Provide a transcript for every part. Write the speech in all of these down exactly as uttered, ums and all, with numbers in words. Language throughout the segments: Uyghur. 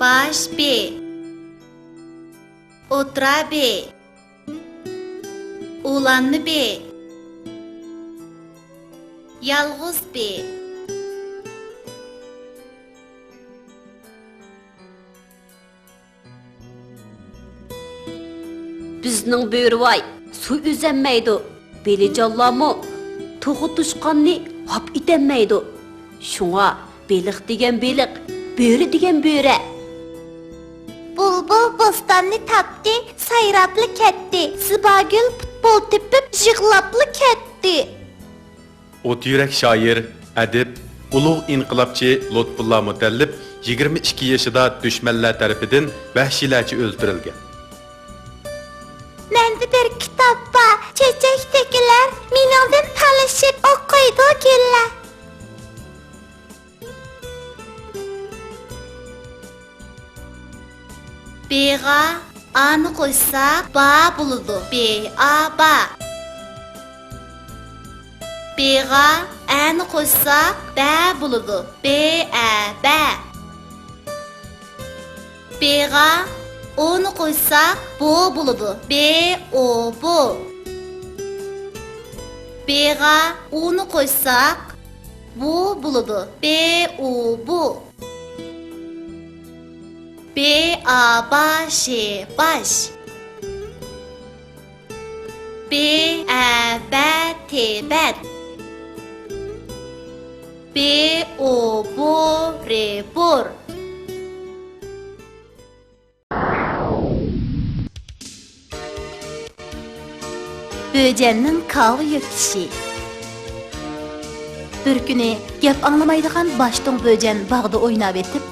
باش بې. ئوتتۇرا بې. ئۇلانما بې. يالغۇز بې. بىزنىڭ بۆرىۋاي سۇ ئۈزەلمەيدۇ، بېلىجانلارمۇ توخۇ توشقاننى ھاپ ئېتەلمەيدۇ. شۇڭا بېلىق دېگەن بېلىق، بۆرە دېگەن بۆرە. بۇلبۇل بوستاننى تاپتى، سايراپلا كەتتى. زىباگۈل پۇتبول تېپىپ، يىغلاپلا كەتتى. ئوت يۈرەك شائىر، ئەدىب، ئۇلۇغ ئىنقىلابچى لۇتپۇللا مۇتەللىپ يىگىرمە ئىككى يېشىدا دۈشمەنلەر تەرىپىدىن ۋەھشىيلەرچە ئۆلتۈرۈلگەن. مەندە بىر كىتاب بار، چېچەكتىكىلەر مېنىڭدىن تالىشىپ ئوقۇيدۇ گۈللەر. بېغا ئانى قوشساق با بولىدۇ. بې ئا با. بېغا ئەنى قوشساق بە بولىدۇ. بې ئە بە. بېغا ئونى قوشساق بو بولىدۇ. بې ئو بو. بېغا ئۇنى قوشساق بۇ بولىدۇ. بې ئۇ بۇ. بې ئا با شې باش. بې ئە بە تې بەت. بې ئو بو رې بور. بۆجەننىڭ كاۋا يۆتكىشى. بىر كۈنى گەپ ئاڭلىمايدىغان باشتوڭ بۆجەن باغدا ئويناۋېتىپ،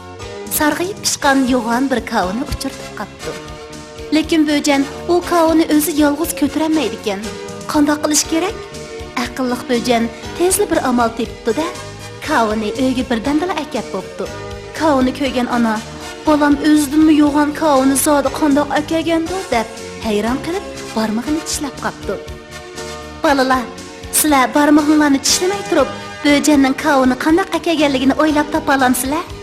سارغىيىپ پىشقان يوغان بىر كاۋىنى ئۇچرىتىپ قاپتۇ. لېكىن بۆجەن ئۇ كاۋىنى ئۆزى يالغۇز كۆتۈرەلمەيدىكەن. قانداق قىلىش كېرەك؟ ئەقىللىق بۆجەن تېزلا بىر ئامال تېپىپتۇ-دە، كاۋىنى ئۆيگە بىردەمدىلا ئەكەپ بوپتۇ. كاۋىنى كۆرگەن ئانا، «بالام ئۆزىدىنمۇ يوغان كاۋىنى زادى قانداق ئەكەلگەندۇ؟» دەپ ھەيران قېلىپ، بارمىقىنى چىشلەپ قاپتۇ. «بالىلار، سىلەر بارمىقىڭلارنى چىشلىمەي تۇرۇپ، بۆجەننىڭ كاۋىنى قانداق ئەكەلگەنلىكىنى ئويلاپ تاپالامسىلەر؟»